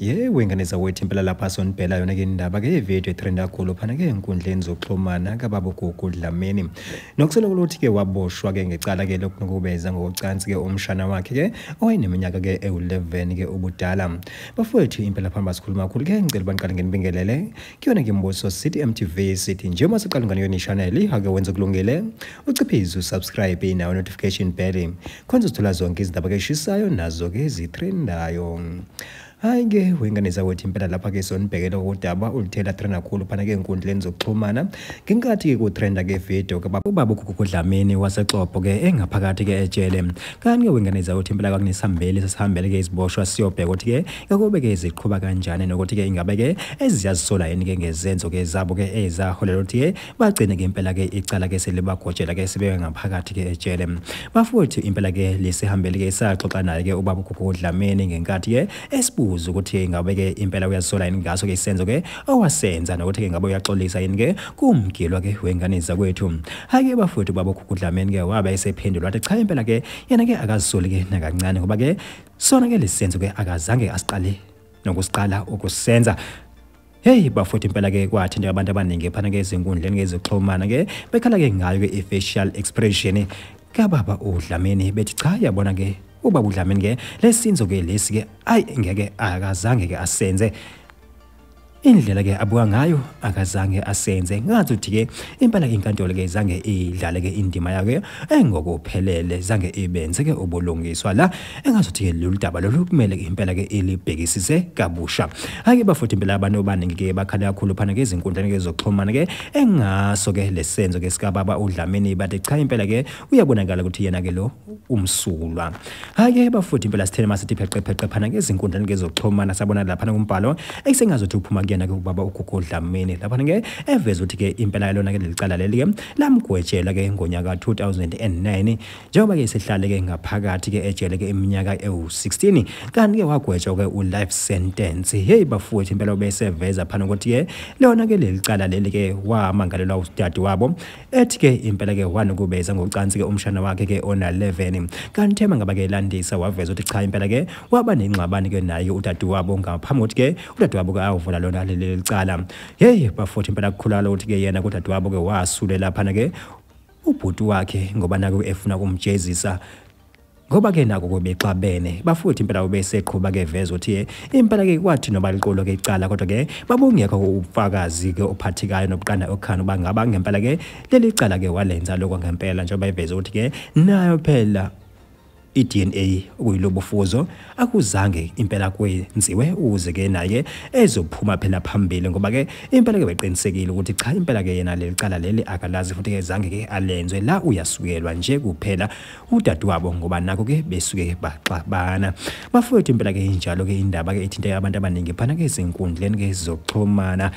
Yebo, ingane zakwethu impela lapha sonibhela yona ke indaba ke ividiyo etrenda kakhulu phana ke enkundleni zokuxhumana kababa uGugu Dlamini. Nokusolakala ukuthi ke waboshwa ke ngecala ke lokunukubeza ngokocansi ke umshana wakhe ke owayeneminyaka ke ewu-11 ke ubudala. Bafowethu impela phambi sikhuluma kakhulu ke ngicela baniqale nginibingelele. Kuyona ke Mbuso City MTV sithi njengoba siqala ngane yona channel ake wenze kulungile uciphize usubscribe nawo notification bell. Khonza uzothola zonke izindaba ke eshisayo nazo ke ezitrendayo. Hayi ke wengane zakwethu impela lapha ke sonibhekela udaba oluthela trend kakhulu phana ke enkundleni zokuxhumana ngenkathi ke kutrenda ke video ke ubaba uGugu Dlamini waseXobho ke engaphakathi ke ejele. Kanti ke wengane zakwethu impela kwakunesihambeli sesihambele ke iziboshwa siyobheka ukuthi ke yakube ke ziqhuba kanjani nokuthi ke ingabe ke eziyazisola yini ke ngezenzo ke zabo ke ezaholela ukuthi ke bagcine ke impela ke icala ke selibagojela ke sibeke ngaphakathi ke ejele. Bafowethu impela ke lesihambeli ke saxoxa naye ke ubaba uGugu Dlamini ngenkathi ke esibu ukuthi ngabe ke impela uyasola yini ngaso ke isenzo ke owasenza nokuthi ke ngabe uyaxolisa yini ke kumgilwa ke wengane zakwethu. Hayi ke bafowethu baba uGugu Dlamini ke wabe esephendula wathi cha impela ke yena ke akazisoli ke nakancane ngoba ke sona ke lesenzo ke akazange asiqale nokusiqala ukusenza. Hey bafowethu impela ke kwathinta abantu abaningi phana ke ezinkundleni ke zokuxhumana ke bekhala ke ngayo ke i-facial expression kababa uDlamini bethi cha yabona ke ubaba uDlamini ke lesinzo ke lesi ke ayi ngeke akazange ke asenze indlela ke abuka ngayo akazange asenze. Ngathi uthi ke impela inkantolo ke zange idlale ke indima yakhe engokuphelele, zange ibenze ke ubulungiswa la. Engazuthi ke lolu daba lolu kumele ke impela ke ilibhekisise kabusha. Hake bafowethu impela abantu abaningi ke bakhala kakhulu phana ke ezinkundleni ke zokuxhumana ke engaso ke lesenzo ke sikababa uDlamini bathi cha impela ke uyabonakala ukuthi yena ke lo umsulwa. Hake bafowethu impela sithele masithi pheqe pheqe phana ke ezinkundleni ke zokuxhumana sabona lapha kumbhalo esengazothi uphuma kuyena ke ubaba uGugu Dlamini lapha ke eveza ukuthi ke impela lona ke lelicala leli ke lamgwetshela ke ngonyaka 2009 njengoba ke sehlale ke ngaphakathi ke ejele ke iminyaka ewu-16 kanti ke wagwetshwa ke u-life sentence. Hey bafowethu impela ubeseveza phana ukuthi ke lona ke lelicala leli ke wamangalelwa udade wabo ethi ke impela ke wanukubeza ngocansi ke umshana wakhe ke ona 11 kanti thema ngaba ke landisa waveza ukuthi cha impela ke waba nengxabano ke naye udade wabo ngaphambi kokuthi ke udade wabo ke awuvula lona leli cala. Hey bafowethu impela kukhulala ukuthi ke yena kudadewabo ke wasulela phana ke ubhuti wakhe ngoba nako efuna kumjezisa ngoba ke nako kubexabene. Bafowethu impela ubeseqhuba ke veza ukuthi impela ke kwathi noba liqolo ke icala kodwa ke babungekho ubufakazi ke ophathekayo nobuqanda okhana bangaba ngempela ke leli cala ke walenza lokho ngempela njengoba eveza ukuthi ke nayo phela i-DNA okuyilobufuzo akuzange impela kwenziwe uze ke naye ezophuma phela phambili ngoba ke impela ke beqinisekile ukuthi cha impela ke yena leli cala leli akalazi futhi ke zange ke alenzwe la uyasukelwa nje kuphela udadewabo ngoba nako ke besuke baxabana. Bafowethu impela ke injalo ke indaba ke ethinta abantu abaningi phana ke ezinkundleni ke zokuxhumana.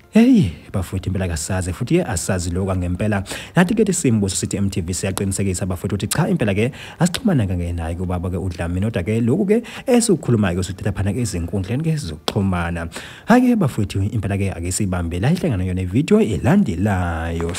Hey bafowethu impela kasazi futhi ke asazi lokho ngempela. Nathi ke Simbuso City MTV siyaqinisekisa bafowethu ukuthi cha impela ke asixhumana kangenaye kubaba ke uDlamini kodwa ke lokhu ke esikhulumayo sithatha phana ke ezinkundleni ke zokuxhumana. Hayi ke bafowethu impela ke ake sibambe la ihlangana yona video elandelayo.